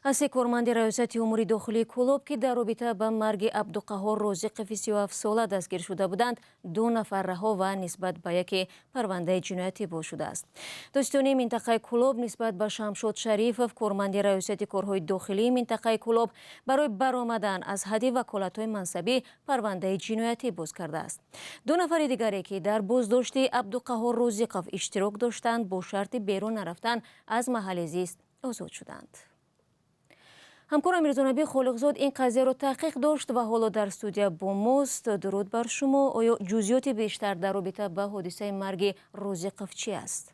Аз се корманди Раёсати умури дохилии Кӯлоб, ки дар робита ба марги Абдуқаҳҳор Розиқови 37сола дастгир шуда буданд, ду нафар раҳо ва нисбат ба яке парвандаи ҷиноятӣ боз шудааст. Додситонии минтақаи Кӯлоб нисбат ба Шамшод Шарифов, корманди Раёсати корҳои дохилии минтақаи Кӯлоб, барои баромадан аз ҳадди ваколатҳои мансабӣ парвандаи ҷиноятӣ боз кардааст. Ду нафари дигаре, ки дар боздошти Абдуқаҳҳор Розиқов иштирок доштанд, бо шарти берун нарафтан аз маҳалли зист озод шуданд. Ҳамкорам Мирзонаби Холиқзод ин қазияро таҳқиқ дошт ва ҳоло дар студия бо мост. Дуруд бар шумо. Оё ҷузъиёти бештар дар робита ба ҳодисаи марги Розиқов чӣ аст?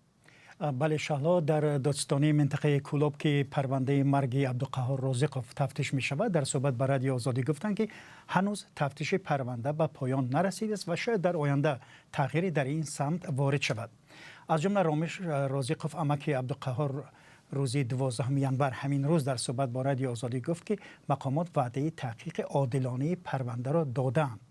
Бале, Шаҳло, дар додситонии минтақаи Кӯлоб, ки парвандаи марги Абдуқаҳҳор Розиқов тафтиш мешавад, дар суҳбат ба Радиои Озодӣ гуфтанд, ки ҳанӯз тафтиши парванда ба поён нарасидааст ва шояд дар оянда тағйире дар ин самт ворид шавад. Аз ҷумла Ромиш Розиқов, амаки Абдуқаҳҳор, рӯзи 12 январ, ҳамин рӯз, дар суҳбат бо Радиои Озодӣ гуфт, ки мақомот ваъдаи таҳқиқи одилонаи парвандаро додаанд.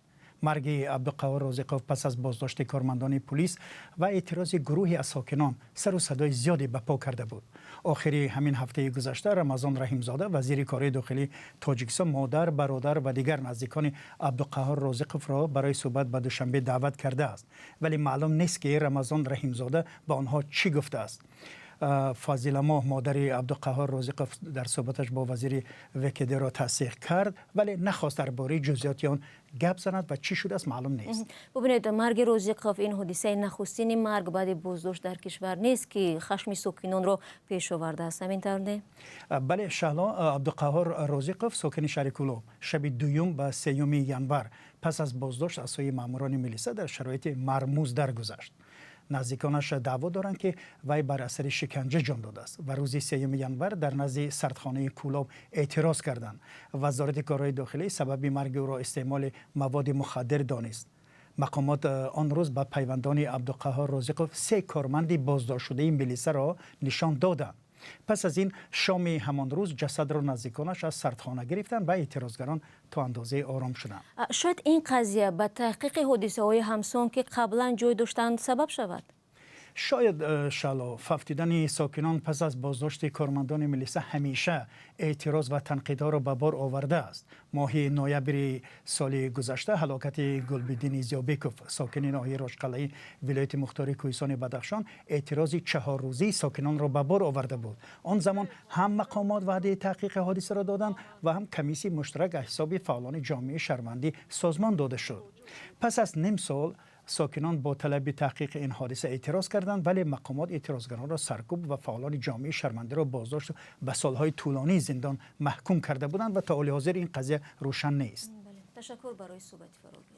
Марги Абдуқаҳҳор Розиқов пас аз боздошти кормандони пулис ва эътирози гурӯҳе аз сокинон сару садои зиёде ба по карда буд. Охири ҳамин ҳафтаи гузашта Рамазон Раҳимзода, вазири корҳои дохилии Тоҷикистон, модар, бародар ва дигар наздикони Абдуқаҳҳор Розиқовро барои суҳбат ба Душанбе даъват кардааст, вале маълум нест, ки Рамазон Раҳимзода ба онҳо чӣ гуфтааст. Фазиламоҳ, модари Абдуқаҳҳор Розиқов, дар суҳбаташ бо вазири ВКД-ро тасдиқ кард, вале нахост дар бораи ҷузъиёти он гап занад ва чӣ шудааст, маълум нест. Бубинед, марги Розиқов ин ҳодисаи нахустини марг баъди боздошт дар кишвар нест, ки хашми сокинонро пеш овардааст. Ҳамин тавр, не? Бале, Шаҳло. Абдуқаҳҳор Розиқов, сокини шаҳри Кӯлоб, шаби дуюм ба сеюми январ пас аз боздошт аз сӯи маъмурони милиса дар шароити мармуз даргузашт. Наздиконаш даъво доранд, ки вай бар асари шиканҷа ҷон додааст ва рӯзи 3 январ дар назди сардхонаи Кӯлоб эътироз карданд. Вазорати корҳои дохилӣ сабаби марги ӯро истеъмоли маводи мухаддир донист. Мақомот он рӯз ба пайвандони Абдуқаҳҳор Розиқов се корманди боздоштшудаи милисаро нишон доданд. Пас аз ин, шоми ҳамон рӯз ҷасадро наздиконаш аз сардхона гирифтанд ва эътирозгарон то андозае ором шуданд. Шояд ин қазия ба таҳқиқи ҳодисаҳои ҳамсон, ки қаблан ҷой доштанд, сабаб шавад. Шояд, Шаҳло. Фавтидани сокинон пас аз боздошти кормандони милиса ҳамеша эътироз ва танқидҳоро ба бор овардааст. Моҳи ноябри соли гузашта ҳалокати Гулбиддини Зиёбеков, сокини ноҳияи Рошқалъаи вилояти мухтори Кӯҳистони Бадахшон, эътирози 4рӯзаи сокинонро ба бор оварда буд. Он замон ҳам мақомот ваъдаи таҳқиқи ҳодисаро доданд ва ҳам комиссияи муштарак аз ҳисоби фаъолони ҷомеаи шаҳрвандӣ созмон дода шуд. Пас аз ним сол сокинон бо талаби таҳқиқи ин ҳодиса эътироз карданд, вале мақомот эътирозгаронро саркӯб ва фаъолони ҷомеаи шаҳрвандиро боздошту ба солҳои тӯлонии зиндон маҳкум карда буданд ва то ҳоли ҳозир ин қазия рӯшан нест. Ташаккур барои суҳбати фарогир.